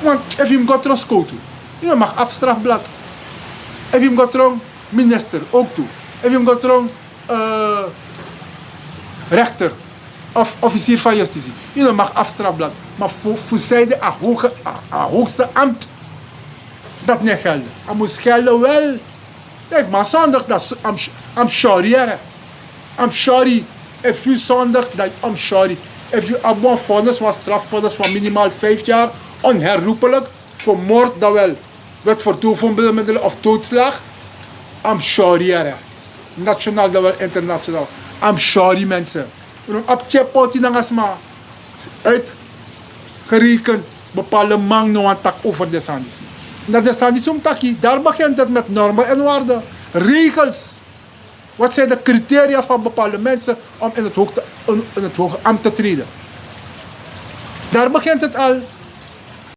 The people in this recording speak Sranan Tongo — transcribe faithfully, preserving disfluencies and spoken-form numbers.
Want efu yu mus go tron skowtu, yu no mag abi strafblad. Efu yu mus go tron minister, ook tu. Efu yu mus go tron rechter of officier van justitie, yu no mag abi strafblad. Maar fu side a hoogste ambt, dat ne gelde. A mus gelde wel. Efu man sondig, dan am sorry, here. Am sorry. Efu yu sondig, dan am sorry. Efu yu abi wan vonnis, wan strafvonnis van minimaal vijf jaar, onherroepelijk, vermoord dan wel, wet verdovende middelen of doodslag, am sorry, here. Nationaal dan wel internationaal. Am sorry, mensen. Unu abi tye poti nanga sma. Uitgerekend bepaalde man no wani taki over de sani disi. Na de sani disi mus taki, daar begint het met normen en waarden. Regels. Wat zijn de criteria van bepaalde mensen om in het hoogte, in het hoge ambt te treden? Daar begint het al.